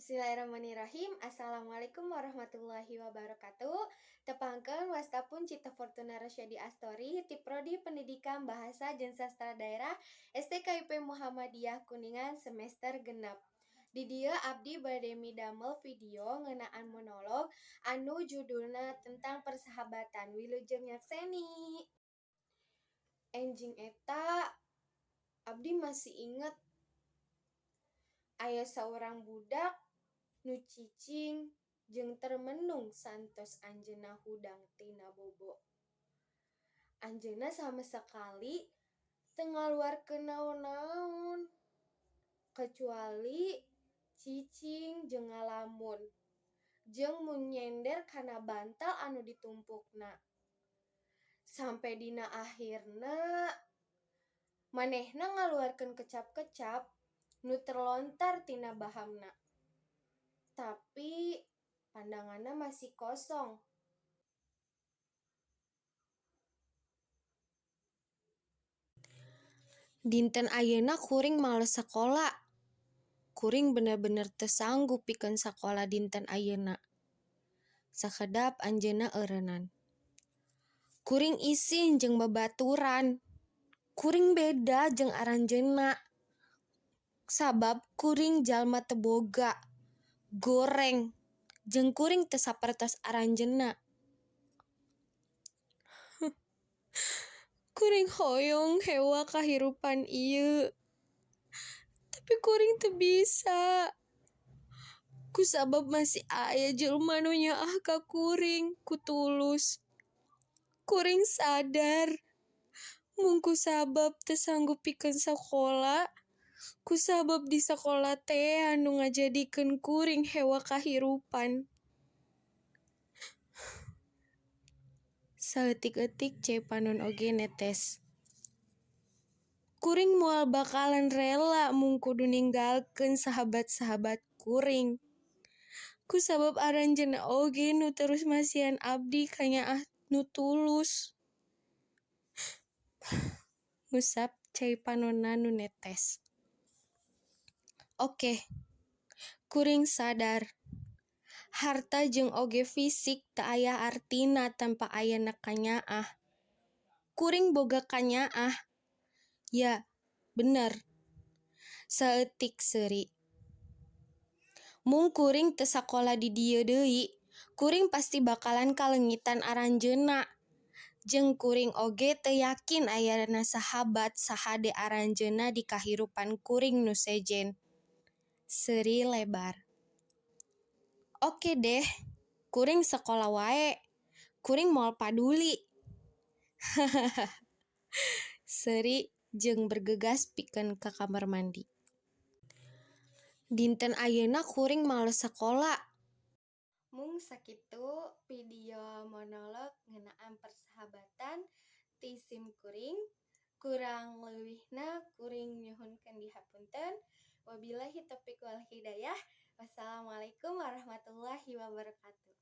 Bismillahirrahmanirrahim. Assalamualaikum warahmatullahi wabarakatuh. Tepangkeun wasta pun Cita Fortuna Rosyadi Astori ti Prodi Pendidikan Bahasa jeung Sastra Daerah STKIP Muhammadiyah Kuningan semester 6. Di dieu abdi bade midamel video ngeunaan monolog anu judulna tentang persahabatan. Wilujeng nyakseni. Enjing eta abdi masih inget aya saurang budak nu cicing jeung termenung saentos anjeunna hudang tina bobo. Anjeunna sama sekali teu ngaluarkeun naon-naon kecuali cicing jeung ngalamun jeung mun nyender kana bantal anu ditumpukna. Sampe dina akhirna manehna ngaluarkeun kecap-kecap nu terlontar tina bahamna. Tapi pandanganna masih kosong. Dinten ayeuna kuring males sakola. Kuring bener-bener teu sanggup pikeun sakola dinten ayeuna. Sakedap anjeunna eureunnan. Kuring isin jeung babaturan. Kuring beda jeung aranjeunna. Sabab kuring jalma teu boga, goreng, jeung kuring teu sapertos aranjeunna. Kuring hoyong hewa kahirupan ieu. Tapi kuring teu bisa. Kusabab masih aya jelema nu nyaah ka kuring ku tulus. Kuring sadar mung kusabab teu sanggup pikeun sakola, kusabab di sakola teh anu ngajadikeun kuring hewa kahirupan. Saeutik-eutik cai panon oge netes. Kuring moal bakalan rela mung kudu ninggalkeun sahabat-sahabat kuring. Kusabab aranjeunna oge nu terus masihan abdi kanyaah nu tulus. Ngusap cai panonna nu netes. Oke, kuring sadar. Harta jeung oge fisik teu aya artina tanpa ayana kanyaah. Kuring boga kanyaah. Ya, bener. Saeutik seuri. Mung kuring teu sakola di dieu deui, kuring pasti bakalan kalengitan aranjeunna. Jeung kuring oge teu yakin ayana sahabat sahade aranjeunna di kahirupan kuring nu sejen. Seuri lebar. Oke deh, kuring sakola wae. Kuring moal paduli. Seuri jeung bergegas pikeun ka kamar mandi. Dinten ayeuna kuring males sakola. Mung sakitu video monolog ngeunaan persahabatan ti sim kuring. Kurang leuwihna kuring nyuhunkeun dihapunten. Wabillahi taufiq wal hidayah. Wassalamualaikum warahmatullahi wabarakatuh.